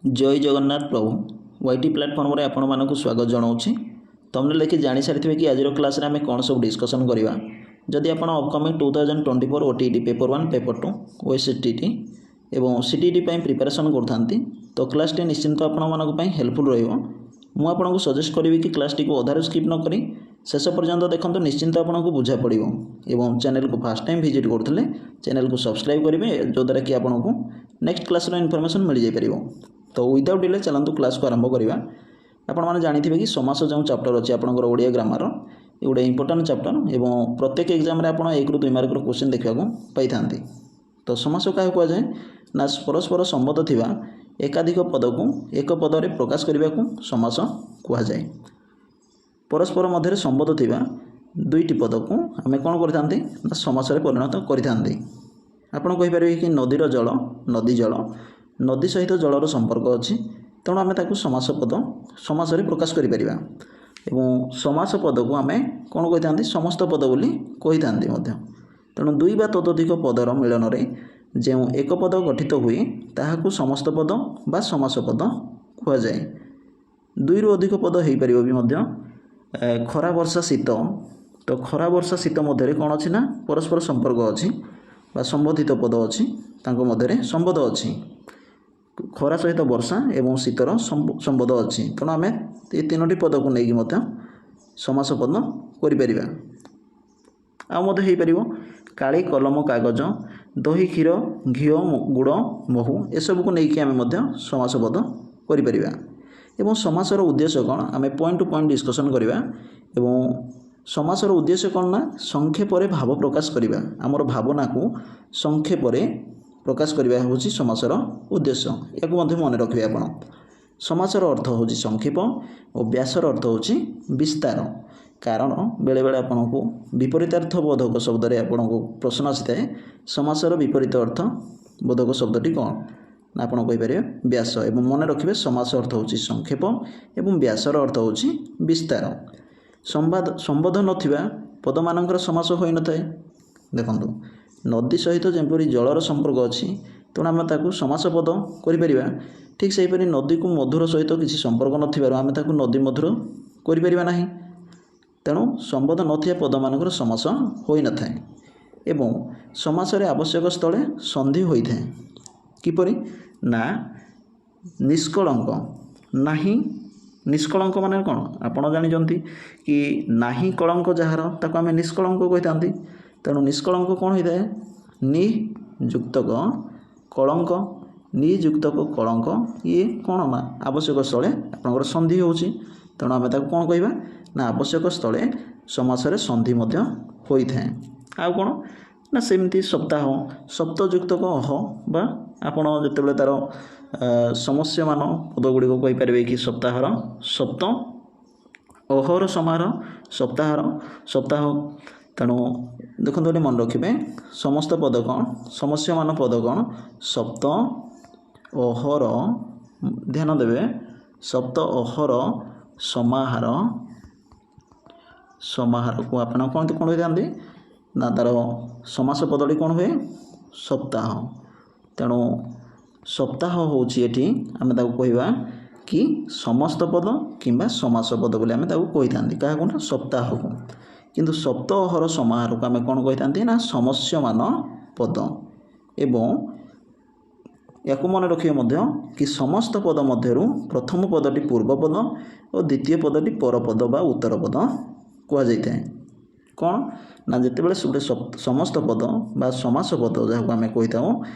ଜୟ ଜଗନ୍ନାଥ ପ୍ରଭୁ। ୱାଇଟି ପ୍ଲାଟଫର୍ମରେ ଆପଣମାନଙ୍କୁ ସ୍ୱାଗତ ଜଣାଉଛି। ଥମ୍ବନେଲ୍ ଦେଖି ଜାଣିସାରିଥିବେ କି ଆଜିର କ୍ଲାସ୍ରେ ଆମେ କ'ଣ ସବୁ ଡିସ୍କସନ୍ କରିବା। ଯଦି ଆପଣ upcoming 2024 OTET paper 1, paper 2, OSSTET ଏବଂ ସିଟିଇଟି ପାଇଁ ପ୍ରିପାରେସନ୍ କରୁଥାନ୍ତି, ତ କ୍ଲାସ୍ଟି ନିଶ୍ଚିନ୍ତ ଆପଣମାନଙ୍କ ପାଇଁ ହେଲ୍ପଫୁଲ୍ ରହିବ। ମୁଁ ଆପଣଙ୍କୁ ସଜେଷ୍ଟ କରିବି କି କ୍ଲାସ୍ଟିକୁ ଅଧାରୁ ସ୍କିପ୍ ନ କରି ଶେଷ ପର୍ଯ୍ୟନ୍ତ ଦେଖନ୍ତୁ, ନିଶ୍ଚିନ୍ତ ଆପଣଙ୍କୁ ବୁଝା ପଡ଼ିବ। ଏବଂ ଚ୍ୟାନେଲକୁ ଫାର୍ଷ୍ଟ ଟାଇମ୍ ଭିଜିଟ୍ କରୁଥିଲେ ଚ୍ୟାନେଲକୁ ସବସ୍କ୍ରାଇବ୍ କରିବେ, ଯଦ୍ୱାରା କି ଆପଣଙ୍କୁ ନେକ୍ସଟ କ୍ଲାସ୍ର ଇନଫର୍ମେସନ୍ ମିଳିଯାଇପାରିବ। ତ ୱିଦାଉଟ୍ ଡିଲେ ଚାଲନ୍ତୁ କ୍ଲାସ୍କୁ ଆରମ୍ଭ କରିବା। ଆପଣମାନେ ଜାଣିଥିବେ କି ସମାସ ଯେଉଁ ଚାପ୍ଟର ଅଛି ଆପଣଙ୍କର ଓଡ଼ିଆ ଗ୍ରାମାର, ଏ ଗୋଟେ ଇମ୍ପୋର୍ଟାଣ୍ଟ ଚାପ୍ଟର ଏବଂ ପ୍ରତ୍ୟେକ ଏକ୍ଜାମ୍ରେ ଆପଣ 1ରୁ 2 ମାର୍କର କୋଶ୍ଚିନ୍ ଦେଖିବାକୁ ପାଇଥାନ୍ତି। ତ ସମାସ କାହାକୁ କୁହାଯାଏ ନା, ପରସ୍ପର ସମ୍ବନ୍ଧ ଥିବା ଏକାଧିକ ପଦକୁ ଏକ ପଦରେ ପ୍ରକାଶ କରିବାକୁ ସମାସ କୁହାଯାଏ। ପରସ୍ପର ମଧ୍ୟରେ ସମ୍ବନ୍ଧ ଥିବା ଦୁଇଟି ପଦକୁ ଆମେ କ'ଣ କରିଥାନ୍ତି ନା, ସମାସରେ ପରିଣତ କରିଥାନ୍ତି। ଆପଣ କହିପାରିବେ କି ନଦୀର ଜଳ, ନଦୀ ଜଳ, ନଦୀ ସହିତ ଜଳର ସମ୍ପର୍କ ଅଛି, ତେଣୁ ଆମେ ତାକୁ ସମାସ ପଦ ସମାସରେ ପ୍ରକାଶ କରିପାରିବା। ଏବଂ ସମାସ ପଦକୁ ଆମେ କ'ଣ କହିଥାନ୍ତି? ସମସ୍ତ ପଦ ବୋଲି କହିଥାନ୍ତି ମଧ୍ୟ। ତେଣୁ ଦୁଇ ବା ତତୋଧିକ ପଦର ମିଳନରେ ଯେଉଁ ଏକ ପଦ ଗଠିତ ହୁଏ, ତାହାକୁ ସମସ୍ତ ପଦ ବା ସମାସ ପଦ କୁହାଯାଏ। ଦୁଇରୁ ଅଧିକ ପଦ ହୋଇପାରିବ ବି ମଧ୍ୟ। ଖରା, ବର୍ଷା, ଶୀତ। ତ ଖରା, ବର୍ଷା, ଶୀତ ମଧ୍ୟରେ କ'ଣ ଅଛି ନା, ପରସ୍ପର ସମ୍ପର୍କ ଅଛି ବା ସମ୍ବନ୍ଧିତ ପଦ ଅଛି, ତାଙ୍କ ମଧ୍ୟରେ ସମ୍ବନ୍ଧ ଅଛି। ଖରା ସହିତ ବର୍ଷା ଏବଂ ଶୀତର ସମ୍ବନ୍ଧ ଅଛି, ତେଣୁ ଆମେ ଏ ତିନୋଟି ପଦକୁ ନେଇକି ମଧ୍ୟ ସମାସ ପଦ କରିପାରିବା। ଆଉ ମଧ୍ୟ ହେଇପାରିବ କାଳି, କଲମ, କାଗଜ, ଦହି, କ୍ଷୀର, ଘିଅ, ଗୁଡ଼, ମହୁ, ଏସବୁକୁ ନେଇକି ଆମେ ମଧ୍ୟ ସମାସ ପଦ କରିପାରିବା। ଏବଂ ସମାସର ଉଦ୍ଦେଶ୍ୟ କ'ଣ, ଆମେ ପଏଣ୍ଟ ଟୁ ପଏଣ୍ଟ ଡିସ୍କସନ୍ କରିବା। ଏବଂ ସମାସର ଉଦ୍ଦେଶ୍ୟ କ'ଣ ନା, ସଂକ୍ଷେପରେ ଭାବ ପ୍ରକାଶ କରିବା। ଆମର ଭାବନାକୁ ସଂକ୍ଷେପରେ ପ୍ରକାଶ କରିବା ହେଉଛି ସମାସର ଉଦ୍ଦେଶ୍ୟ। ଏହାକୁ ମଧ୍ୟ ମନେ ରଖିବେ ଆପଣ। ସମାସର ଅର୍ଥ ହେଉଛି ସଂକ୍ଷେପ ଓ ବ୍ୟାସର ଅର୍ଥ ହେଉଛି ବିସ୍ତାର। କାରଣ ବେଳେବେଳେ ଆପଣଙ୍କୁ ବିପରୀତାର୍ଥ ବୋଧକ ଶବ୍ଦରେ ଆପଣଙ୍କୁ ପ୍ରଶ୍ନ ଆସିଥାଏ, ସମାସର ବିପରୀତ ଅର୍ଥ ବୋଧକ ଶବ୍ଦଟି କ'ଣ ନା, ଆପଣ କହିପାରିବେ ବ୍ୟାସ। ଏବଂ ମନେ ରଖିବେ, ସମାସ ଅର୍ଥ ହେଉଛି ସଂକ୍ଷେପ ଏବଂ ବ୍ୟାସର ଅର୍ଥ ହେଉଛି ବିସ୍ତାର। ସମ୍ବାଦ ସମ୍ବନ୍ଧ ନଥିବା ପଦମାନଙ୍କର ସମାସ ହୋଇନଥାଏ। ଦେଖନ୍ତୁ, ନଦୀ ସହିତ ଯେପରି ଜଳର ସମ୍ପର୍କ ଅଛି, ତେଣୁ ଆମେ ତାକୁ ସମାସ ପଦ କରିପାରିବା। ଠିକ୍ ସେହିପରି ନଦୀକୁ ମଧୁର ସହିତ କିଛି ସମ୍ପର୍କ ନଥିବାରୁ ଆମେ ତାକୁ ନଦୀ ମଧୁର କରିପାରିବା ନାହିଁ। ତେଣୁ ସମ୍ବନ୍ଧ ନଥିବା ପଦମାନଙ୍କର ସମାସ ହୋଇନଥାଏ। ଏବଂ ସମାସରେ ଆବଶ୍ୟକ ସ୍ଥଳେ ସନ୍ଧି ହୋଇଥାଏ। କିପରି ନା, ନିଷ୍କଳଙ୍କ ନାହିଁ। ନିଷ୍କଳଙ୍କ ମାନେ କ'ଣ ଆପଣ ଜାଣିଛନ୍ତି କି ନାହିଁ କଳଙ୍କ ଯାହାର, ତାକୁ ଆମେ ନିଷ୍କଳଙ୍କ କହିଥାନ୍ତି। ତେଣୁ ନିଷ୍କଳଙ୍କ କ'ଣ ହୋଇଥାଏ? ନି ଯୁକ୍ତକ କଳଙ୍କ, ନି ଯୁକ୍ତକ କଳଙ୍କ, ଇଏ କ'ଣ ନା, ଆବଶ୍ୟକ ସ୍ଥଳେ ଆପଣଙ୍କର ସନ୍ଧି ହେଉଛି। ତେଣୁ ଆମେ ତାକୁ କ'ଣ କହିବା ନା, ଆବଶ୍ୟକ ସ୍ଥଳେ ସମାସରେ ସନ୍ଧି ମଧ୍ୟ ହୋଇଥାଏ। ଆଉ କ'ଣ ନା, ସେମିତି ସପ୍ତାହ, ସପ୍ତଯୁକ୍ତକ ଅହ, ବା ଆପଣ ଯେତେବେଳେ ତା'ର ସମସ୍ୟମାନ ପଦ ଗୁଡ଼ିକ କହିପାରିବେ କି ସପ୍ତାହର ସପ୍ତ ଅହର ସମାହାର ସପ୍ତାହର ସପ୍ତାହ। ତେଣୁ ଦେଖନ୍ତୁ, ଏଠି ମନେ ରଖିବେ, ସମସ୍ତ ପଦ କ'ଣ, ସମସ୍ୟମାନ ପଦ କ'ଣ? ସପ୍ତ ଅହର, ଧ୍ୟାନ ଦେବେ, ସପ୍ତ ଅହର ସମାହାର। ସମାହାରକୁ ଆପଣ କ'ଣ କହିଥାନ୍ତି ନା, ତା'ର ସମାସ ପଦଟି କ'ଣ ହୁଏ? ସପ୍ତାହ। ତେଣୁ ସପ୍ତାହ ହେଉଛି ଏଠି ଆମେ ତାକୁ କହିବା କି ସମସ୍ତ ପଦ କିମ୍ବା ସମାସ ପଦ ବୋଲି ଆମେ ତାକୁ କହିଥାନ୍ତି। କାହାକୁ ନା, ସପ୍ତାହକୁ। କିନ୍ତୁ ସପ୍ତ ଅହର ସମାହାରକୁ ଆମେ କ'ଣ କହିଥାନ୍ତି ନା, ସମସ୍ୟମାନ ପଦ। ଏବଂ ୟାକୁ ମନେ ରଖିବେ ମଧ୍ୟ କି ସମସ୍ତ ପଦ ମଧ୍ୟରୁ ପ୍ରଥମ ପଦଟି ପୂର୍ବ ପଦ ଓ ଦ୍ୱିତୀୟ ପଦଟି ପରପଦ ବା ଉତ୍ତର ପଦ କୁହାଯାଇଥାଏ। କ'ଣ ନା, ଯେତେବେଳେ ଗୋଟେ ସମସ୍ତ ପଦ ବା ସମାସ ପଦ ଯାହାକୁ ଆମେ କହିଥାଉ,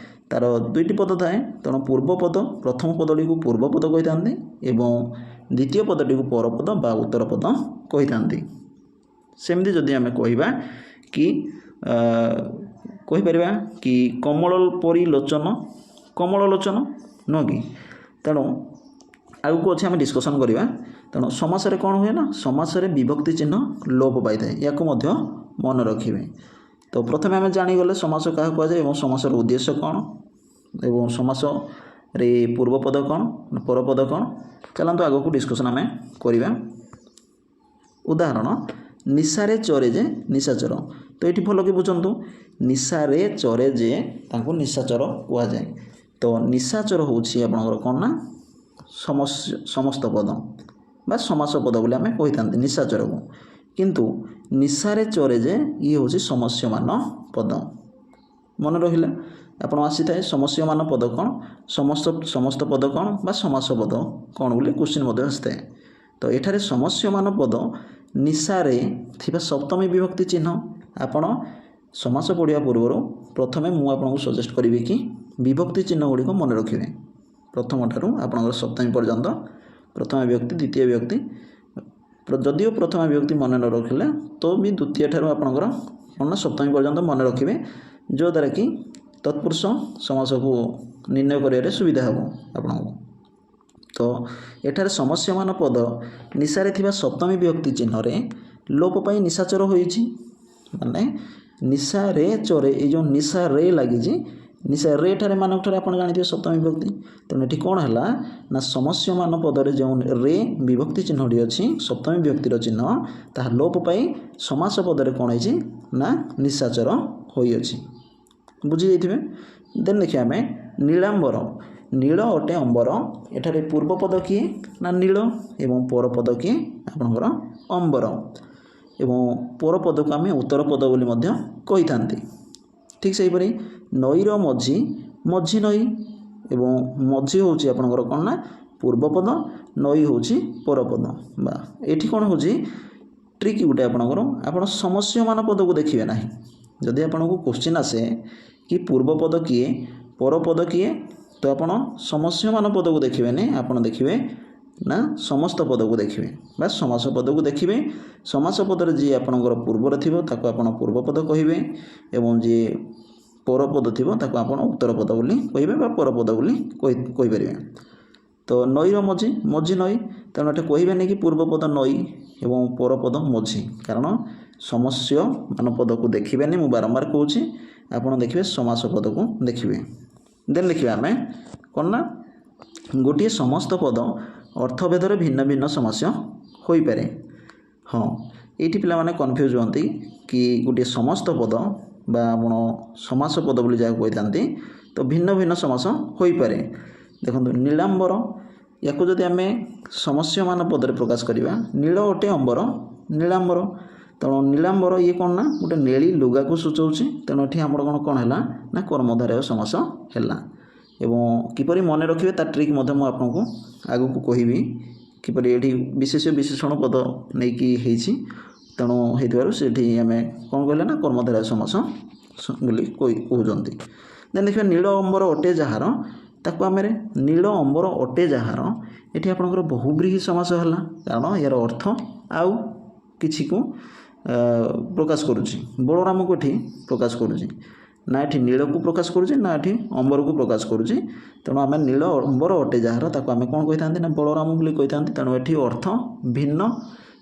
ତା'ର ଦୁଇଟି ପଦ ଥାଏ। ତେଣୁ ପୂର୍ବ ପଦ, ପ୍ରଥମ ପଦଟିକୁ ପୂର୍ବ ପଦ କହିଥାନ୍ତି ଏବଂ ଦ୍ୱିତୀୟ ପଦଟିକୁ ପରପଦ ବା ଉତ୍ତର ପଦ କହିଥାନ୍ତି। ସେମିତି ଯଦି ଆମେ କହିବା କି କହିପାରିବା କି କମଳ ପରି ଲୋଚନ, କମଳ ଲୋଚନ ନୁହଁ କି? ତେଣୁ ଆଗକୁ ଅଛି, ଆମେ ଡିସ୍କସନ୍ କରିବା। ତେଣୁ ସମାସରେ କ'ଣ ହୁଏ ନା, ସମାସରେ ବିଭକ୍ତି ଚିହ୍ନ ଲୋପ ପାଇଥାଏ। ୟାକୁ ମଧ୍ୟ ମନେ ରଖିବେ। ତ ପ୍ରଥମେ ଆମେ ଜାଣିଗଲେ ସମାସ କାହାକୁ କୁହାଯାଏ ଏବଂ ସମାସର ଉଦ୍ଦେଶ୍ୟ କ'ଣ ଏବଂ ସମାସରେ ପୂର୍ବ ପଦ କ'ଣ, ପରପଦ କ'ଣ। ଚାଲନ୍ତୁ ଆଗକୁ ଡିସ୍କସନ୍ ଆମେ କରିବା। ଉଦାହରଣ, ନିଶାରେ ଚରେ ଯେ ନିଶାଚର। ତ ଏଇଠି ଭଲକି ବୁଝନ୍ତୁ, ନିଶାରେ ଚରେ ଯେ ତାଙ୍କୁ ନିଶାଚର କୁହାଯାଏ। ତ ନିଶାଚର ହେଉଛି ଆପଣଙ୍କର କ'ଣ ନା, ସମସ୍ତ ପଦ ବା ସମାସ ପଦ ବୋଲି ଆମେ କହିଥାନ୍ତି ନିଶାଚରକୁ। କିନ୍ତୁ ନିଶାରେ ଚରେ ଯେ ଇଏ ହେଉଛି ସମସ୍ୟମାନ ପଦ। ମନେ ରହିଲା ଆପଣ ଆସିଥାଏ ସମସ୍ୟମାନ ପଦ କ'ଣ, ସମସ୍ତ ପଦ କ'ଣ ବା ସମାସ ପଦ କ'ଣ ବୋଲି କ୍ୱେଶ୍ଚିନ୍ ମଧ୍ୟ ଆସିଥାଏ। ତ ଏଠାରେ ସମସ୍ୟମାନ ପଦ ନିଶାରେ ଥିବା ସପ୍ତମୀ ବିଭକ୍ତି ଚିହ୍ନ। ଆପଣ ସମାସ ପଢ଼ିବା ପୂର୍ବରୁ ପ୍ରଥମେ ମୁଁ ଆପଣଙ୍କୁ ସଜେଷ୍ଟ କରିବି କି ବିଭକ୍ତି ଚିହ୍ନ ଗୁଡ଼ିକ ମନେ ରଖିବେ। ପ୍ରଥମ ଠାରୁ ଆପଣଙ୍କର ସପ୍ତମୀ ପର୍ଯ୍ୟନ୍ତ ପ୍ରଥମ ବିଭକ୍ତି, ଦ୍ୱିତୀୟ ବିଭକ୍ତି। ଯଦିଓ ପ୍ରଥମ ବିଭକ୍ତି ମନେ ନ ରଖିଲେ ତ ବି ଦ୍ୱିତୀୟ ଠାରୁ ଆପଣଙ୍କର କ'ଣ ନା ସପ୍ତମୀ ପର୍ଯ୍ୟନ୍ତ ମନେ ରଖିବେ, ଯଦ୍ୱାରା କି ତତ୍ପୁରୁଷ ସମାସକୁ ନିର୍ଣ୍ଣୟ କରିବାରେ ସୁବିଧା ହେବ ଆପଣଙ୍କୁ। ତ ଏଠାରେ ସମସ୍ୟମାନ ପଦ ନିଶାରେ ଥିବା ସପ୍ତମୀ ବିଭକ୍ତି ଚିହ୍ନରେ ଲୋପ ପାଇଁ ନିଶାଚର ହୋଇଛି। ମାନେ ନିଶାରେ ଚରେ, ଏଇ ଯେଉଁ ନିଶାରେ ଲାଗିଛି, ନିଶା ରେ ଠାରେ ମାନଙ୍କ ଠାରେ ଆପଣ ଜାଣିଥିବେ ସପ୍ତମୀ ବିଭକ୍ତି। ତେଣୁ ଏଠି କ'ଣ ହେଲା ନା ସମସ୍ୟମାନ ପଦରେ ଯେଉଁ ରେ ବିଭକ୍ତି ଚିହ୍ନଟି ଅଛି, ସପ୍ତମୀ ବିଭକ୍ତିର ଚିହ୍ନ, ତାହା ଲୋପ ପାଇ ସମାସ ପଦରେ କ'ଣ ହେଇଛି ନା ନିଶାଚର ହୋଇଅଛି। ବୁଝି ଯାଇଥିବେ। ଦେନ୍ ଦେଖିବା ଆମେ ନୀଳାମ୍ବର। ନୀଳ ଅଟେ ଅମ୍ବର। ଏଠାରେ ପୂର୍ବପଦ କିଏ ନା ନୀଳ ଏବଂ ପରପଦ କିଏ ଆପଣଙ୍କର ଅମ୍ବର। ଏବଂ ପରପଦକୁ ଆମେ ଉତ୍ତର ପଦ ବୋଲି ମଧ୍ୟ କହିଥାନ୍ତି। ଠିକ୍ ସେହିପରି ନଈର ମଝି, ମଝି ନଈ, ଏବଂ ମଝି ହେଉଛି ଆପଣଙ୍କର କ'ଣ ନା ପୂର୍ବପଦ, ନଈ ହେଉଛି ପରପଦ। ବା ଏଠି କ'ଣ ହେଉଛି ଟ୍ରିକ୍ ଗୋଟେ ଆପଣଙ୍କର, ଆପଣ ସମସ୍ୟମାନ ପଦକୁ ଦେଖିବେ ନାହିଁ। ଯଦି ଆପଣଙ୍କୁ କ୍ୱେଶ୍ଚିନ୍ ଆସେ କି ପୂର୍ବପଦ କିଏ ପରପଦ କିଏ, ତ ଆପଣ ସମସ୍ୟମାନ ପଦକୁ ଦେଖିବେନି, ଆପଣ ଦେଖିବେ ନା ସମସ୍ତ ପଦକୁ ଦେଖିବେ ବା ସମାସ ପଦକୁ ଦେଖିବେ। ସମାସ ପଦରେ ଯିଏ ଆପଣଙ୍କର ପୂର୍ବରେ ଥିବ ତାକୁ ଆପଣ ପୂର୍ବପଦ କହିବେ, ଏବଂ ଯିଏ ପରପଦ ଥିବ ତାକୁ ଆପଣ ଉତ୍ତର ପଦ ବୋଲି କହିବେ ବା ପରପଦ ବୋଲି କହିପାରିବେ। ତ ନଈର ମଝି, ମଝି ନଈ, ତେଣୁ ଏଠି କହିବେନି କି ପୂର୍ବପଦ ନଈ ଏବଂ ପରପଦ ମଝି, କାରଣ ସମସ୍ୟମାନ ପଦକୁ ଦେଖିବେନି। ମୁଁ ବାରମ୍ବାର କହୁଛି, ଆପଣ ଦେଖିବେ ସମାସ ପଦକୁ ଦେଖିବେ। ଦେନ୍ ଦେଖିବା ଆମେ କ'ଣ ନା ଗୋଟିଏ ସମସ୍ତ ପଦ ଅର୍ଥଭେଦରେ ଭିନ୍ନ ଭିନ୍ନ ସମାସ୍ୟ ହୋଇପାରେ। ହଁ, ଏଇଠି ପିଲାମାନେ କନଫ୍ୟୁଜ୍ ହୁଅନ୍ତି କି ଗୋଟିଏ ସମସ୍ତ ପଦ ବା ଆପଣ ସମାସ ପଦ ବୋଲି ଯାହାକୁ କହିଥାନ୍ତି, ତ ଭିନ୍ନ ଭିନ୍ନ ସମାସ ହୋଇପାରେ। ଦେଖନ୍ତୁ ନୀଳାମ୍ବର, ୟାକୁ ଯଦି ଆମେ ସମସ୍ୟମାନ ପଦରେ ପ୍ରକାଶ କରିବା, ନୀଳ ଅଟେ ଅମ୍ବର, ନୀଳାମ୍ବର। ତେଣୁ ନୀଳାମ୍ବର ଇଏ କ'ଣ ନା ଗୋଟେ ନେଳି ଲୁଗାକୁ ସୂଚାଉଛି। ତେଣୁ ଏଠି ଆମର କ'ଣ ହେଲା ନା କର୍ମଧାରୟ ସମାସ ହେଲା। ଏବଂ କିପରି ମନେ ରଖିବେ ତା ଟ୍ରିକ୍ ମଧ୍ୟ ମୁଁ ଆପଣଙ୍କୁ ଆଗକୁ କହିବି, କିପରି ଏଠି ବିଶେଷ ବିଶେଷଣ ପଦ ନେଇକି ହେଇଛି। ତେଣୁ ହେଇଥିବାରୁ ସେଠି ଆମେ କ'ଣ କହିଲେ ନା କର୍ମଧାରୟ ସମାସ ବୋଲି କହୁଛନ୍ତି। ଦେନ୍ ଦେଖିବା ନୀଳ ଅମ୍ବର ଅଟେ ଯାହାର, ତାକୁ ଆମେ ନୀଳ ଅମ୍ବର ଅଟେ ଯାହାର, ଏଠି ଆପଣଙ୍କର ବହୁବ୍ରୀହି ସମାସ ହେଲା, କାରଣ ଏହାର ଅର୍ଥ ଆଉ କିଛିକୁ ପ୍ରକାଶ କରୁଛି। ବଳରାମକୁ ଏଠି ପ୍ରକାଶ କରୁଛି ନା ଏଠି ନୀଳକୁ ପ୍ରକାଶ କରୁଛି ନା ଏଠି ଅମ୍ବରକୁ ପ୍ରକାଶ କରୁଛି। ତେଣୁ ଆମେ ନୀଳ ଅମ୍ବର ଅଟେ ଯାହାର ତାକୁ ଆମେ କ'ଣ କହିଥାନ୍ତି ନା ବଳରାମ ବୋଲି କହିଥାନ୍ତି। ତେଣୁ ଏଠି ଅର୍ଥ ଭିନ୍ନ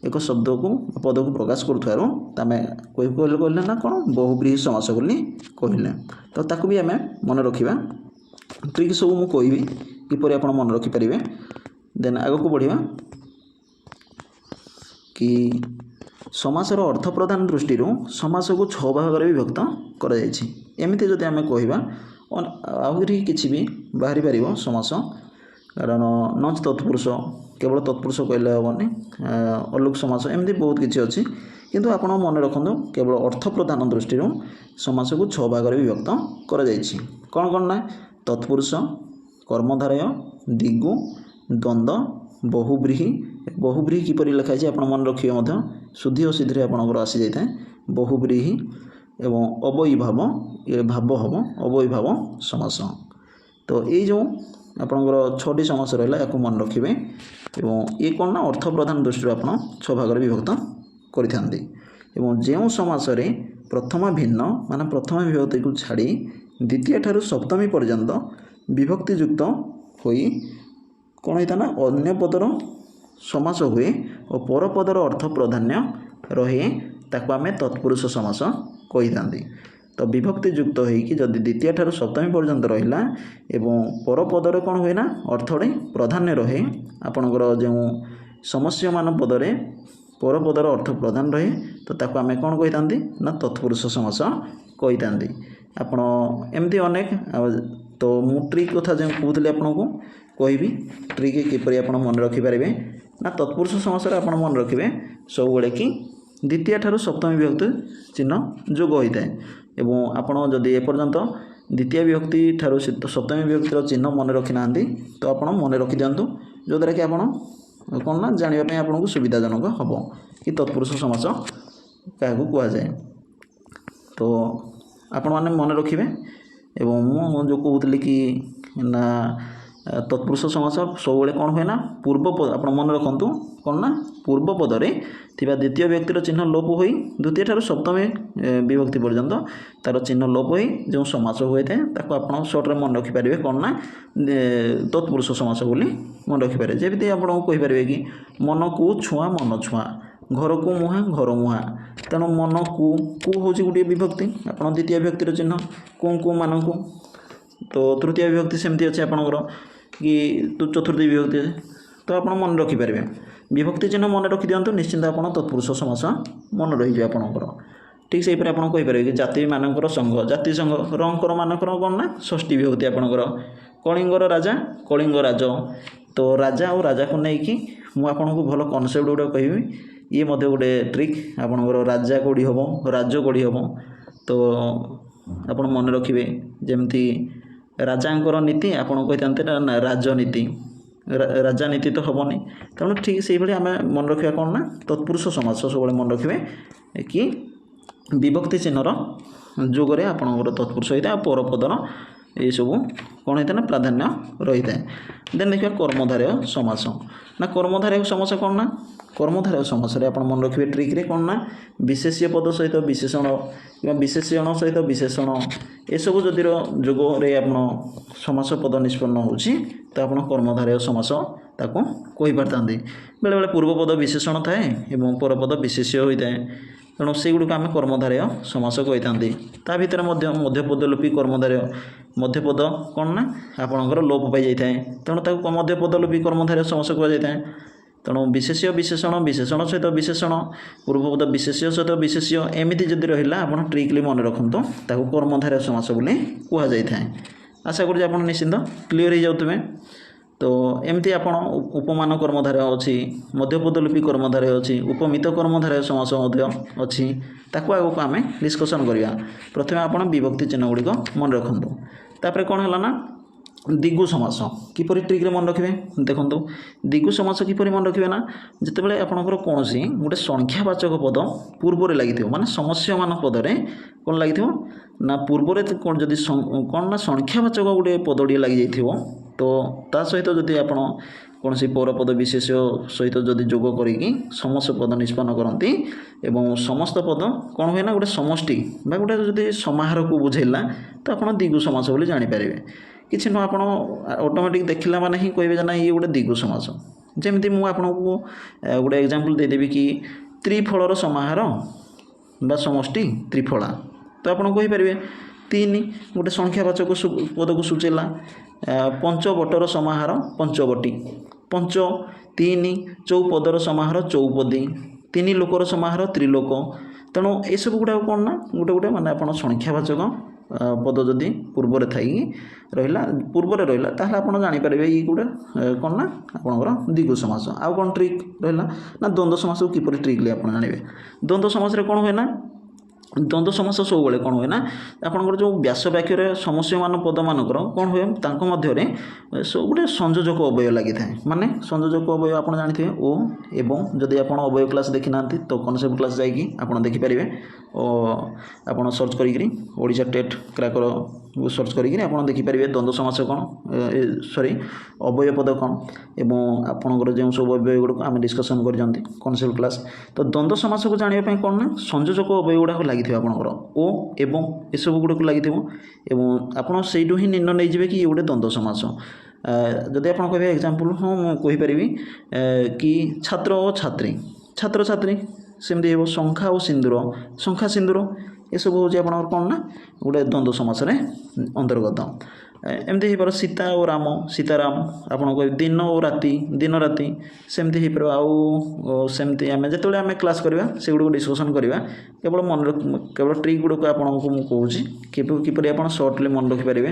ଏକ ଶବ୍ଦକୁ ପଦକୁ ପ୍ରକାଶ କରୁଥିବାରୁ ଆମେ କହିଲେ ନା କ'ଣ ବହୁବ୍ରୀହି ସମାସ ବୋଲି କହିଲେ। ତ ତାକୁ ବି ଆମେ ମନେ ରଖିବା। ଟ୍ରିକ୍ ସବୁ ମୁଁ କହିବି କିପରି ଆପଣ ମନେ ରଖିପାରିବେ। ଦେନ୍ ଆଗକୁ ବଢ଼ିବା କି ସମାସର ଅର୍ଥ ପ୍ରଦାନ ଦୃଷ୍ଟିରୁ ସମାସକୁ 6 ଭାଗରେ ବିଭକ୍ତ କରାଯାଇଛି। ଏମିତି ଯଦି ଆମେ କହିବା ଆହୁରି କିଛି ବି ବାହାରି ପାରିବ ସମାସ, କାରଣ ନଚ ତତ୍ପୁରୁଷ, କେବଳ ତତ୍ପୁରୁଷ କହିଲେ ହେବନି, ଅଲୋକ ସମାସ, ଏମିତି ବହୁତ କିଛି ଅଛି। କିନ୍ତୁ ଆପଣ ମନେ ରଖନ୍ତୁ କେବଳ ଅର୍ଥ ପ୍ରଦାନ ଦୃଷ୍ଟିରୁ ସମାସକୁ 6 ଭାଗରେ ବିଭକ୍ତ କରାଯାଇଛି। କ'ଣ କ'ଣ ନା ତତ୍ପୁରୁଷ, କର୍ମଧାରୟ, ଦ୍ୱିଗୁ, ଦ୍ୱନ୍ଦ୍ୱ, ବହୁବ୍ରୀହି। ବହୁବ୍ରୀହି କିପରି ଲେଖା ହେଇଛି ଆପଣ ମନେ ରଖିବେ ମଧ୍ୟ, ଶୁଦ୍ଧି ଅଶୁଦ୍ଧିରେ ଆପଣଙ୍କର ଆସିଯାଇଥାଏ ବହୁବ୍ରୀହି। ଏବଂ ଅବୟୀଭାବ, ଏ ଭାବ ହେବ ଅବୟୀଭାବ ସମାସ। ତ ଏଇ ଯେଉଁ ଆପଣଙ୍କର 6ଟି ସମାସ ରହିଲା ୟାକୁ ମନେ ରଖିବେ। ଏବଂ ଇଏ କ'ଣ ନା ଅର୍ଥ ପ୍ରଧାନ ଦୃଷ୍ଟିରୁ ଆପଣ 6 ଭାଗରେ ବିଭକ୍ତ କରିଥାନ୍ତି। ଏବଂ ଯେଉଁ ସମାସରେ ପ୍ରଥମା ଭିନ୍ନ ମାନେ ପ୍ରଥମ ବିଭକ୍ତିକୁ ଛାଡ଼ି ଦ୍ୱିତୀୟ ଠାରୁ ସପ୍ତମୀ ପର୍ଯ୍ୟନ୍ତ ବିଭକ୍ତିଯୁକ୍ତ ହୋଇ କ'ଣ ହେଇଥାଏ ନା ଅନ୍ୟ ପଦର ସମାସ ହୁଏ ଓ ପରପଦର ଅର୍ଥ ପ୍ରାଧାନ୍ୟ ରହେ, ତାକୁ ଆମେ ତତ୍ପୁରୁଷ ସମାସ କହିଥାନ୍ତି। ତ ବିଭକ୍ତିଯୁକ୍ତ ହେଇକି ଯଦି ଦ୍ୱିତୀୟ ଠାରୁ ସପ୍ତମୀ ପର୍ଯ୍ୟନ୍ତ ରହିଲା ଏବଂ ପରପଦରେ କ'ଣ ହୁଏ ନା ଅର୍ଥରେ ପ୍ରାଧାନ୍ୟ ରହେ, ଆପଣଙ୍କର ଯେଉଁ ସମସ୍ୟମାନ ପଦରେ ପରପଦର ଅର୍ଥ ପ୍ରଧାନ ରହେ, ତ ତାକୁ ଆମେ କ'ଣ କହିଥାନ୍ତି ନା ତତ୍ପୁରୁଷ ସମାସ କହିଥାନ୍ତି। ଆପଣ ଏମିତି ଅନେକ। ଆଉ ତ ମୁଁ ଟ୍ରିକ୍ କଥା ଯେଉଁ କହୁଥିଲି ଆପଣଙ୍କୁ କହିବି ଟ୍ରିକ୍ କିପରି ଆପଣ ମନେ ରଖିପାରିବେ। ନା, ତତ୍ପୁରୁଷ ସମାସରେ ଆପଣ ମନେ ରଖିବେ ସବୁବେଳେ କି ଦ୍ୱିତୀୟ ଠାରୁ ସପ୍ତମୀ ବିଭକ୍ତି ଚିହ୍ନ ଯୋଗ ହୋଇଥାଏ। ଏବଂ ଆପଣ ଯଦି ଏପର୍ଯ୍ୟନ୍ତ ଦ୍ୱିତୀୟ ବିଭକ୍ତି ଠାରୁ ସପ୍ତମୀ ବିଭକ୍ତିର ଚିହ୍ନ ମନେ ରଖିନାହାନ୍ତି, ତ ଆପଣ ମନେ ରଖିଦିଅନ୍ତୁ, ଯଦ୍ୱାରା କି ଆପଣ କ'ଣ ନା ଜାଣିବା ପାଇଁ ଆପଣଙ୍କୁ ସୁବିଧାଜନକ ହେବ କି ତତ୍ପୁରୁଷ ସମାସ କାହାକୁ କୁହାଯାଏ। ତ ଆପଣମାନେ ମନେ ରଖିବେ। ଏବଂ ମୁଁ ଯେଉଁ କହୁଥିଲି କି ନା ତତ୍ପୁରୁଷ ସମାସ ସବୁବେଳେ କ'ଣ ହୁଏ ନା ପୂର୍ବ ପଦ, ଆପଣ ମନେ ରଖନ୍ତୁ କ'ଣ ନା ପୂର୍ବ ପଦରେ ଥିବା ଦ୍ୱିତୀୟ ବ୍ୟକ୍ତିର ଚିହ୍ନ ଲୋପ ହୋଇ ଦ୍ୱିତୀୟ ଠାରୁ ସପ୍ତମୀ ବିଭକ୍ତି ପର୍ଯ୍ୟନ୍ତ ତା'ର ଚିହ୍ନ ଲୋପ ହୋଇ ଯେଉଁ ସମାସ ହୋଇଥାଏ, ତାକୁ ଆପଣ ସର୍ଟରେ ମନେ ରଖିପାରିବେ କ'ଣ ନା ତତ୍ପୁରୁଷ ସମାସ ବୋଲି ମନେ ରଖିପାରିବେ। ଯେମିତି ଆପଣଙ୍କୁ କହିପାରିବେ କି ମନକୁ ଛୁଆଁ ମନ ଛୁଆଁ, ଘରକୁ ମୁହାଁ ଘର ମୁହାଁ। ତେଣୁ ମନକୁ, କୁ ହେଉଛି ଗୋଟିଏ ବିଭକ୍ତି, ଆପଣ ଦ୍ୱିତୀୟ ବିଭକ୍ତିର ଚିହ୍ନ, କୁ ମାନଙ୍କୁ। ତ ତୃତୀୟ ବିଭକ୍ତି ସେମିତି ଅଛି ଆପଣଙ୍କର କି ଚତୁର୍ଥୀ ବିଭକ୍ତି, ତ ଆପଣ ମନେ ରଖିପାରିବେ। ବିଭକ୍ତି ଚିହ୍ନ ମନେ ରଖିଦିଅନ୍ତୁ, ନିଶ୍ଚିନ୍ତ ଆପଣ ତତ୍ପୁରୁଷ ସମାସ ମନେ ରହିଯିବ ଆପଣଙ୍କର। ଠିକ୍ ସେହିପରି ଆପଣ କହିପାରିବେ କି ଜାତିମାନଙ୍କର ସଂଘ ଜାତି ସଂଘ, ରଙ୍କର ମାନଙ୍କର କ'ଣ ନା ଷଷ୍ଠୀ ବିଭକ୍ତି ଆପଣଙ୍କର। କଳିଙ୍ଗର ରାଜା କଳିଙ୍ଗ ରାଜ। ତ ରାଜା ଆଉ ରାଜାକୁ ନେଇକି ମୁଁ ଆପଣଙ୍କୁ ଭଲ କନସେପ୍ଟ ଗୋଟେ କହିବି, ଇଏ ମଧ୍ୟ ଗୋଟେ ଟ୍ରିକ୍ ଆପଣଙ୍କର। ରାଜା କେଉଁଠି ହେବ, ରାଜ କେଉଁଠି ହେବ, ତ ଆପଣ ମନେ ରଖିବେ। ଯେମିତି ରାଜାଙ୍କର ନୀତି ଆପଣ କହିଥାନ୍ତେ ନା ରାଜନୀତି, ରାଜାନୀତି ତ ହେବନି। ତେଣୁ ଠିକ୍ ସେଇଭଳି ଆମେ ମନେ ରଖିବା କ'ଣ ନା ତତ୍ପୁରୁଷ ସମାସ ସବୁବେଳେ ମନେ ରଖିବେ କି ବିଭକ୍ତି ଚିହ୍ନର ଯୋଗରେ ଆପଣଙ୍କର ତତ୍ପୁରୁଷ ହୋଇଥାଏ, ଆଉ ପରପଦର ଏସବୁ କ'ଣ ହେଇଥାଏ ନା ପ୍ରାଧାନ୍ୟ ରହିଥାଏ। ଦେନ୍ ଦେଖିବା କର୍ମଧାରୟ ସମାସ। ନା, କର୍ମଧାରୟ ସମାସ କ'ଣ ନା କର୍ମଧାରୟ ସମାସରେ ଆପଣ ମନେ ରଖିବେ ଟ୍ରିକ୍ରେ କ'ଣ ନା ବିଶେଷ୍ୟ ପଦ ସହିତ ବିଶେଷଣ କିମ୍ବା ବିଶେଷଣ ସହିତ ବିଶେଷଣ, ଏସବୁ ଯଦିର ଯୋଗରେ ଆପଣ ସମାସ ପଦ ନିଷ୍ପନ୍ନ ହେଉଛି, ତ ଆପଣ କର୍ମଧାରୟ ସମାସ ତାକୁ କହିପାରିଥାନ୍ତି। ବେଳେବେଳେ ପୂର୍ବପଦ ବିଶେଷଣ ଥାଏ ଏବଂ ପରପଦ ବିଶେଷ୍ୟ ହୋଇଥାଏ, ତେଣୁ ସେଗୁଡ଼ିକୁ ଆମେ କର୍ମଧାରୟ ସମାସ କହିଥାନ୍ତି। ତା ଭିତରେ ମଧ୍ୟ ମଧ୍ୟପଦଲୋପୀ କର୍ମଧାରୟ, ମଧ୍ୟପଦ କ'ଣ ନା ଆପଣଙ୍କର ଲୋପ ପାଇଯାଇଥାଏ, ତେଣୁ ତାକୁ ମଧ୍ୟପଦଲୋପୀ କର୍ମଧାରୟ ସମାସ କୁହାଯାଇଥାଏ। ତେଣୁ ବିଶେଷ୍ୟ ବିଶେଷଣ, ବିଶେଷଣ ସହିତ ବିଶେଷଣ, ପୂର୍ବପଦ ବିଶେଷ୍ୟ ସହିତ ବିଶେଷ୍ୟ, ଏମିତି ଯଦି ରହିଲା ଆପଣ ଟ୍ରିକ୍ଲି ମନେ ରଖନ୍ତୁ ତାକୁ କର୍ମଧାରୟ ସମାସ ବୋଲି କୁହାଯାଇଥାଏ। ଆଶା କରୁଛି ଆପଣ ନିଶ୍ଚିନ୍ତ କ୍ଲିଅର୍ ହେଇଯାଉଥିବେ। ତ ଏମିତି ଆପଣ ଉପମାନ କର୍ମଧାରୟ ଅଛି, ମଧ୍ୟପଦଲୋପୀ କର୍ମଧାରୟ ଅଛି, ଉପମିତ କର୍ମଧାରୟ ସମାସ ମଧ୍ୟ ଅଛି, ତାକୁ ଆଗକୁ ଆମେ ଡିସ୍କସନ୍ କରିବା। ପ୍ରଥମେ ଆପଣ ବିଭକ୍ତି ଚିହ୍ନ ଗୁଡ଼ିକ ମନେ ରଖନ୍ତୁ। ତାପରେ କ'ଣ ହେଲା ନା ଦ୍ୱିଗୁ ସମାସ କିପରି ଟ୍ରିକ୍ରେ ମନେ ରଖିବେ ଦେଖନ୍ତୁ। ଦ୍ୱିଗୁ ସମାସ କିପରି ମନେ ରଖିବେ ନା ଯେତେବେଳେ ଆପଣଙ୍କର କୌଣସି ଗୋଟେ ସଂଖ୍ୟାବାଚକ ପଦ ପୂର୍ବରେ ଲାଗିଥିବ, ମାନେ ସମସ୍ୟମାନ ପଦରେ କ'ଣ ଲାଗିଥିବ ନା ପୂର୍ବରେ କ'ଣ ଯଦି କ'ଣ ନା ସଂଖ୍ୟାବାଚକ ଗୋଟେ ପଦଟିଏ ଲାଗିଯାଇଥିବ, ତ ତା ସହିତ ଯଦି ଆପଣ କୌଣସି ପରପଦ ବିଶେଷ ସହିତ ଯଦି ଯୋଗ କରିକି ସମସ୍ତ ପଦ ନିଷ୍ପନ୍ନ କରନ୍ତି, ଏବଂ ସମସ୍ତ ପଦ କ'ଣ ହୁଏ ନା ଗୋଟେ ସମଷ୍ଟି ବା ଗୋଟେ ଯଦି ସମାହାରକୁ ବୁଝେଇଲା, ତ ଆପଣ ଦ୍ୱିଗୁ ସମାସ ବୋଲି ଜାଣିପାରିବେ। କିଛି ନୁହଁ, ଆପଣ ଅଟୋମେଟିକ୍ ଦେଖିଲା ମାନେ ହିଁ କହିବେ ଯେ ନା ଇଏ ଗୋଟେ ଦ୍ୱିଗୁ ସମାସ। ଯେମିତି ମୁଁ ଆପଣଙ୍କୁ ଗୋଟେ ଏକ୍ଜାମ୍ପଲ୍ ଦେଇଦେବି କି ତ୍ରିଫଳର ସମାହାର ବା ସମଷ୍ଟି ତ୍ରିଫଳା, ତ ଆପଣ କହିପାରିବେ ତିନି ଗୋଟେ ସଂଖ୍ୟାବାଚକ ପଦକୁ ସୂଚେଇଲା, ପଞ୍ଚବଟର ସମାହାର ପଞ୍ଚବଟୀ, ପଞ୍ଚ ତିନି ଚଉପଦର ସମାହାର ଚଉପଦୀ, ତିନି ଲୋକର ସମାହାର ତ୍ରିଲୋକ। ତେଣୁ ଏସବୁ ଗୁଡ଼ାକ କ'ଣ ନା ଗୋଟେ ଗୋଟେ ମାନେ ଆପଣ ସଂଖ୍ୟାବାଚକ ପଦ ଯଦି ପୂର୍ବରେ ଥାଇକି ରହିଲା, ପୂର୍ବରେ ରହିଲା, ତାହେଲେ ଆପଣ ଜାଣିପାରିବେ ଇଏ ଗୋଟେ କ'ଣ ନା ଆପଣଙ୍କର ଦ୍ୱିଗୁ ସମାସ। ଆଉ କ'ଣ ଟ୍ରିକ୍ ରହିଲା ନା ଦ୍ୱନ୍ଦ୍ୱ ସମାସକୁ କିପରି ଟ୍ରିକ୍ଲି ଆପଣ ଜାଣିବେ। ଦ୍ୱନ୍ଦ୍ୱ ସମାସରେ କ'ଣ ହୁଏ ନା ଦ୍ୱନ୍ଦ୍ୱ ସମାସ ସବୁବେଳେ କ'ଣ ହୁଏ ନା ଆପଣଙ୍କର ଯେଉଁ ବ୍ୟାସ ବାକ୍ୟରେ ସମସ୍ୟମାନ ପଦମାନଙ୍କର କ'ଣ ହୁଏ ତାଙ୍କ ମଧ୍ୟରେ ସବୁ ଗୋଟେ ସଂଯୋଜକ ଅବ୍ୟୟ ଲାଗିଥାଏ। ମାନେ ସଂଯୋଜକ ଅବ୍ୟୟ ଆପଣ ଜାଣିଥିବେ ଓ ଏବଂ, ଯଦି ଆପଣ ଅବ୍ୟୟ କ୍ଲାସ୍ ଦେଖିନାହାନ୍ତି ତ କନସେପ୍ଟ କ୍ଲାସ୍ ଯାଇକି ଆପଣ ଦେଖିପାରିବେ। ଓ ଆପଣ ସର୍ଚ୍ଚ କରିକିରି ଓଡ଼ିଶା ଟେଟ୍ କ୍ରାକର ସର୍ଚ୍ଚ କରିକିରି ଆପଣ ଦେଖିପାରିବେ ଦ୍ୱନ୍ଦ୍ୱ ସମାସ କ'ଣ, ସରି ଅବ୍ୟୟ ପଦ କ'ଣ, ଏବଂ ଆପଣଙ୍କର ଯେଉଁ ସବୁ ଅବ୍ୟୟ ଗୁଡ଼ିକୁ ଆମେ ଡିସ୍କସନ୍ କରିଛନ୍ତି କନସେପ୍ଟ କ୍ଲାସ୍। ତ ଦ୍ୱନ୍ଦ୍ୱ ସମାସକୁ ଜାଣିବା ପାଇଁ କ'ଣ ନା ସଂଯୋଜକ ଅବ୍ୟୟ ଗୁଡ଼ାକ ଲାଗିଥିବ ଆପଣଙ୍କର ଓ ଏବଂ ଏସବୁ ଗୁଡ଼ିକୁ ଲାଗିଥିବ, ଏବଂ ଆପଣ ସେଇଠୁ ହିଁ ନିର୍ଣ୍ଣୟ ନେଇଯିବେ କି ଇଏ ଗୋଟେ ଦ୍ୱନ୍ଦ୍ୱ ସମାସ। ଯଦି ଆପଣ କହିବେ ଏକ୍ଜାମ୍ପଲ୍, ହଁ ମୁଁ କହିପାରିବି କି ଛାତ୍ର ଓ ଛାତ୍ରୀ, ଛାତ୍ରଛାତ୍ରୀ ସେମିତି ହେବ, ଶଙ୍ଖା ଓ ସିନ୍ଦୁର, ଶଙ୍ଖା ସିନ୍ଦୁର, ଏସବୁ ହେଉଛି ଆପଣଙ୍କର କ'ଣ ନା ଗୋଟେ ଦ୍ୱନ୍ଦ୍ୱ ସମାସରେ ଅନ୍ତର୍ଗତ। ଏମିତି ହେଇପାରିବ ସୀତା ଓ ରାମ, ସୀତାରାମ। ଆପଣ କହିବେ ଦିନ ଓ ରାତି, ଦିନ ରାତି, ସେମିତି ହେଇପାରିବ। ଆଉ ସେମିତି ଆମେ ଯେତେବେଳେ ଆମେ କ୍ଲାସ୍ କରିବା ସେଗୁଡ଼ିକୁ ଡିସ୍କସନ୍ କରିବା। କେବଳ ମନେ କେବଳ ଟ୍ରିକ୍ ଗୁଡ଼ିକ ଆପଣଙ୍କୁ ମୁଁ କହୁଛି କିପରି ଆପଣ ସର୍ଟଲି ମନେ ରଖିପାରିବେ।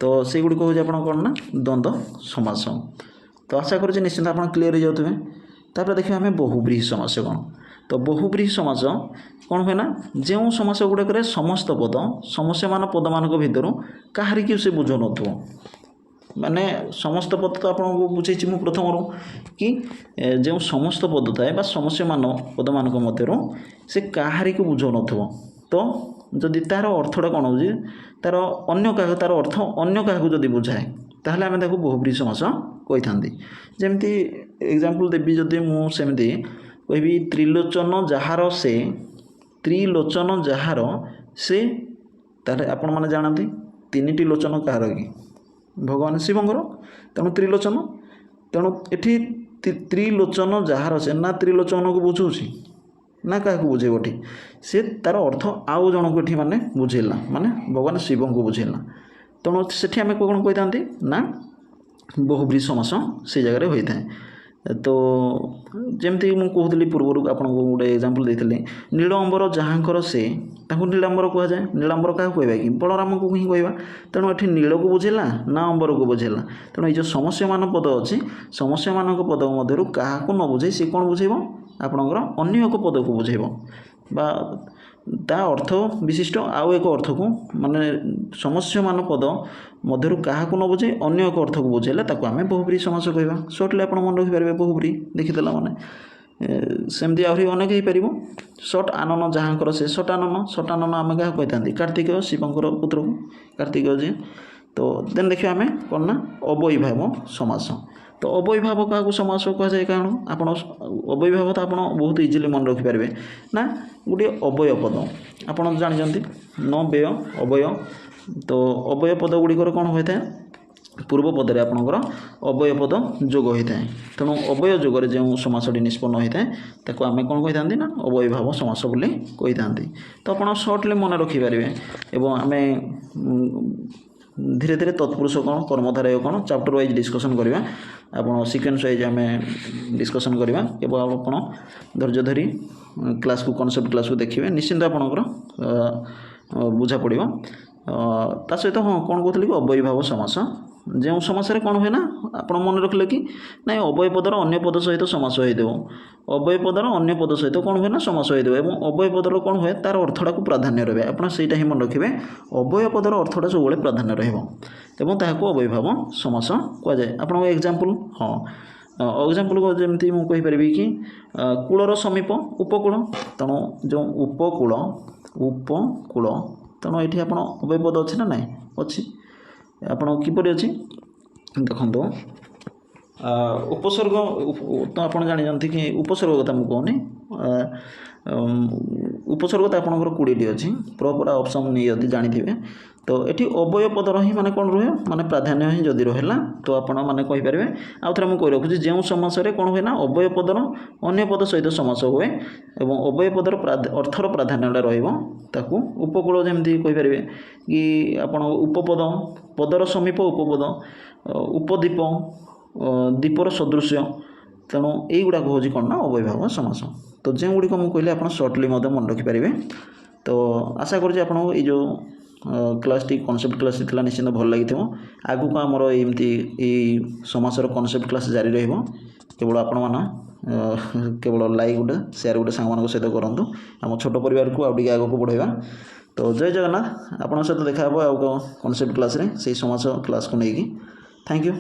ତ ସେଇଗୁଡ଼ିକ ହେଉଛି ଆପଣ କ'ଣ ନା ଦ୍ୱନ୍ଦ୍ୱ ସମାସ। ତ ଆଶା କରୁଛି ନିଶ୍ଚିନ୍ତ ଆପଣ କ୍ଲିୟର୍ ହେଇଯାଉଥିବେ। ତାପରେ ଦେଖିବା ଆମେ ବହୁବ୍ରୀହି ସମାସ କ'ଣ। ତ ବହୁବ୍ରୀହି ସମାସ କ'ଣ ହୁଏ ନା ଯେଉଁ ସମାସ ଗୁଡ଼ିକରେ ସମସ୍ତ ପଦ ସମସ୍ୟମାନ ପଦମାନଙ୍କ ଭିତରୁ କାହାରିକି ସେ ବୁଝାଉନଥିବ। ମାନେ ସମସ୍ତ ପଦ ତ ଆପଣଙ୍କୁ ବୁଝେଇଛି ମୁଁ ପ୍ରଥମରୁ କି ଯେଉଁ ସମସ୍ତ ପଦ ଥାଏ ବା ସମସ୍ୟମାନ ପଦମାନଙ୍କ ମଧ୍ୟରୁ ସେ କାହାରିକୁ ବୁଝାଉନଥିବ। ତ ଯଦି ତା'ର ଅର୍ଥଟା କ'ଣ ହେଉଛି, ତା'ର ଅନ୍ୟ କାହାକୁ, ତା'ର ଅର୍ଥ ଅନ୍ୟ କାହାକୁ ଯଦି ବୁଝାଏ ତାହେଲେ ଆମେ ତାକୁ ବହୁବ୍ରୀହି ସମାସ କହିଥାନ୍ତି। ଯେମିତି ଏକ୍ଜାମ୍ପଲ୍ ଦେବି ଯଦି ମୁଁ ସେମିତି କହିବି ତ୍ରିଲୋଚନ ଯାହାର ସେ, ତ୍ରିଲୋଚନ ଯାହାର ସେ, ତାହେଲେ ଆପଣମାନେ ଜାଣନ୍ତି ତିନିଟି ଲୋଚନ କାହାର କି? ଭଗବାନ ଶିବଙ୍କର, ତେଣୁ ତ୍ରିଲୋଚନ। ତେଣୁ ଏଠି ତ୍ରିଲୋଚନ ଯାହାର ସେ, ନା ତ୍ରିଲୋଚନକୁ ବୁଝାଉଛି ନା କାହାକୁ ବୁଝେଇବ ଏଠି, ସେ ତା'ର ଅର୍ଥ ଆଉ ଜଣକୁ ଏଠି ମାନେ ବୁଝେଇଲା, ମାନେ ଭଗବାନ ଶିବଙ୍କୁ ବୁଝେଇଲା। ତେଣୁ ସେଠି ଆମେ କ'ଣ କହିଥାନ୍ତି ନା ବହୁବ୍ରୀହି ସମାସ ସେଇ ଜାଗାରେ ହୋଇଥାଏ। ତ ଯେମିତି ମୁଁ କହୁଥିଲି ପୂର୍ବରୁ ଆପଣଙ୍କୁ ଗୋଟେ ଏକ୍ଜାମ୍ପଲ୍ ଦେଇଥିଲି, ନୀଳ ଅମ୍ବର ଯାହାଙ୍କର ସେ, ତାଙ୍କୁ ନୀଳାମ୍ବର କୁହାଯାଏ। ନୀଳାମ୍ବର କାହାକୁ କହିବା କି? ବଳରାମଙ୍କୁ ହିଁ କହିବା। ତେଣୁ ଏଠି ନୀଳକୁ ବୁଝେଇଲା ନା ଅମ୍ବରକୁ ବୁଝେଇଲା। ତେଣୁ ଏଇ ଯେଉଁ ସମସ୍ୟମାନ ପଦ ଅଛି, ସମସ୍ୟମାନଙ୍କ ପଦ ମଧ୍ୟରୁ କାହାକୁ ନ ବୁଝେଇ ସେ କ'ଣ ବୁଝେଇବ? ଆପଣଙ୍କର ଅନ୍ୟ ଏକ ପଦକୁ ବୁଝେଇବ ବା ତା ଅର୍ଥ ବିଶିଷ୍ଟ ଆଉ ଏକ ଅର୍ଥକୁ, ମାନେ ସମସ୍ୟମାନ ପଦ ମଧ୍ୟରୁ କାହାକୁ ନ ବୁଝେଇ ଅନ୍ୟ ଏକ ଅର୍ଥକୁ ବୁଝେଇଲେ ତାକୁ ଆମେ ବହୁବ୍ରୀହି ସମାସ କହିବା। ସର୍ଟଲି ଆପଣ ମନେ ରଖିପାରିବେ ବହୁବ୍ରୀହି ଦେଖିଦେଲା ମାନେ। ସେମିତି ଆହୁରି ଅନେକ ହେଇପାରିବ। ସଟ୍ ଆନନ ଯାହାଙ୍କର ସେ, ସଟ୍ ଆନନ, ସଟ୍ ଆନନ ଆମେ କାହାକୁ କହିଥାନ୍ତି? କାର୍ତ୍ତିକେୟ, ଶିବଙ୍କର ପୁତ୍ରକୁ କାର୍ତ୍ତିକେୟ ଯିଏ। ତ ଦେନ୍ ଦେଖିବା ଆମେ କ'ଣ ନା ଅବ୍ୟୟୀଭାବ ସମାସ। ତ ଅବ୍ୟୟୀଭାବ କାହାକୁ ସମାସ କୁହାଯାଏ? କାରଣ ଆପଣ ଅବ୍ୟୟୀଭାବ ତ ଆପଣ ବହୁତ ଇଜିଲି ମନେ ରଖିପାରିବେ ନା ଗୋଟିଏ ଅବ୍ୟୟ ପଦ ଆପଣ ଜାଣିଛନ୍ତି, ନ ବ୍ୟୟ ଅବ୍ୟୟ। ତ ଅବ୍ୟୟ ପଦ ଗୁଡ଼ିକର କ'ଣ ହୋଇଥାଏ? ପୂର୍ବ ପଦରେ ଆପଣଙ୍କର ଅବ୍ୟୟ ପଦ ଯୋଗ ହୋଇଥାଏ। ତେଣୁ ଅବ୍ୟୟ ଯୋଗରେ ଯେଉଁ ସମାସଟି ନିଷ୍ପନ୍ନ ହୋଇଥାଏ ତାକୁ ଆମେ କ'ଣ କହିଥାନ୍ତି ନା ଅବ୍ୟୟୀଭାବ ସମାସ ବୋଲି କହିଥାନ୍ତି। ତ ଆପଣ ସର୍ଟଲି ମନେ ରଖିପାରିବେ। ଏବଂ ଆମେ ଧୀରେ ଧୀରେ ତତ୍ପୁରୁଷ କ'ଣ, କର୍ମଧାରୟ କ'ଣ ଚାପ୍ଟର ୱାଇଜ୍ ଡିସ୍କସନ୍ କରିବା। ଆପଣ ସିକ୍ୱେନ୍ସ ୱାଇଜ୍ ଆମେ ଡିସ୍କସନ୍ କରିବା। କେବଳ ଆପଣ ଧୈର୍ଯ୍ୟ ଧରି କ୍ଲାସ୍କୁ, କନସେପ୍ଟ କ୍ଲାସ୍କୁ ଦେଖିବେ, ନିଶ୍ଚିନ୍ତ ଆପଣଙ୍କର ବୁଝା ପଡ଼ିବ। ତା ସହିତ ହଁ କ'ଣ କହୁଥିଲି କି ଅବ୍ୟୟୀଭାବ ସମାସ, ଯେଉଁ ସମାସରେ କ'ଣ ହୁଏ ନା ଆପଣ ମନେ ରଖିଲେ କି ନାଇଁ ଅବ୍ୟୟ ପଦର ଅନ୍ୟ ପଦ ସହିତ ସମାସ ହୋଇଥିବ। ଅବ୍ୟୟ ପଦର ଅନ୍ୟ ପଦ ସହିତ କ'ଣ ହୁଏ ନା ସମାସ ହୋଇଥିବ। ଏବଂ ଅବ୍ୟୟ ପଦର କ'ଣ ହୁଏ ତାର ଅର୍ଥଟାକୁ ପ୍ରାଧାନ୍ୟ ରହିବ। ଆପଣ ସେଇଟା ହିଁ ମନେ ରଖିବେ, ଅବ୍ୟୟ ପଦର ଅର୍ଥଟା ସବୁବେଳେ ପ୍ରାଧାନ୍ୟ ରହିବ ଏବଂ ତାହାକୁ ଅବ୍ୟୟୀଭାବ ସମାସ କୁହାଯାଏ। ଆପଣଙ୍କ ଏକ୍ଜାମ୍ପଲ୍, ହଁ ଏକ୍ଜାମ୍ପଲ୍ ଯେମିତି ମୁଁ କହିପାରିବି କି କୂଳର ସମୀପ ଉପକୂଳ। ତେଣୁ ଯେଉଁ ଉପକୂଳ, ଉପକୂଳ, ତେଣୁ ଏଇଠି ଆପଣ ଅବ୍ୟୟ ପଦ ଅଛି ନା ନାହିଁ? ଅଛି। ଆପଣ କିପରି ଅଛି ଦେଖନ୍ତୁ, ଉପସର୍ଗ ତ ଆପଣ ଜାଣିଛନ୍ତି କି ଉପସର୍ଗ କଥା ମୁଁ କହୁନି, ଉପସର୍ଗ ତ ଆପଣଙ୍କର 20ଟି ଅଛି, ପ୍ରପର୍ ଅପସନ୍ ନେଇ ଯଦି ଜାଣିଥିବେ। ତ ଏଠି ଅବ୍ୟୟ ପଦର ହିଁ ମାନେ କ'ଣ ରୁହେ, ମାନେ ପ୍ରାଧାନ୍ୟ ହିଁ ଯଦି ରହିଲା ତ ଆପଣ ମାନେ କହିପାରିବେ। ଆଉ ଥରେ ମୁଁ କହି ରଖୁଛି, ଯେଉଁ ସମାସରେ କ'ଣ ହୁଏ ନା ଅବ୍ୟୟ ପଦର ଅନ୍ୟ ପଦ ସହିତ ସମାସ ହୁଏ ଏବଂ ଅବ୍ୟୟ ପଦର ଅର୍ଥର ପ୍ରାଧାନ୍ୟଟା ରହିବ, ତାକୁ ଉପକୂଳ ଯେମିତି କହିପାରିବେ କି ଆପଣ ଉପପଦ, ପଦର ସମୀପ ଉପପଦ, ଉପଦ୍ୱୀପ, ଦ୍ୱୀପର ସଦୃଶ୍ୟ। ତେଣୁ ଏଇଗୁଡ଼ାକ ହେଉଛି କ'ଣ ନା ଅବ୍ୟୟୀଭାବ ସମାସ। ତ ଯେଉଁଗୁଡ଼ିକ ମୁଁ କହିଲି ଆପଣ ସର୍ଟଲି ମଧ୍ୟ ମନେ ରଖିପାରିବେ। ତ ଆଶା କରୁଛି ଆପଣଙ୍କୁ ଏଇ ଯେଉଁ କ୍ଲାସ୍ଟି, କନସେପ୍ଟ କ୍ଲାସ୍ଟି ଥିଲା ନିଶ୍ଚିନ୍ତ ଭଲ ଲାଗିଥିବ। ଆଗକୁ ଆମର ଏମିତି ଏଇ ସମାସର କନସେପ୍ଟ କ୍ଲାସ୍ ଜାରି ରହିବ। କେବଳ ଆପଣମାନେ କେବଳ ଲାଇକ୍ ଗୋଟେ, ସେୟାର ଗୋଟେ ସାଙ୍ଗମାନଙ୍କ ସହିତ କରନ୍ତୁ, ଆମ ଛୋଟ ପରିବାରକୁ ଆଉ ଟିକେ ଆଗକୁ ବଢ଼ାଇବା। ତ ଜୟ ଜଗନ୍ନାଥ, ଆପଣଙ୍କ ସହିତ ଦେଖା ହେବ ଆଉ କନସେପ୍ଟ କ୍ଲାସ୍ରେ ସେଇ ସମାସ କ୍ଲାସ୍କୁ ନେଇକି। Thank you.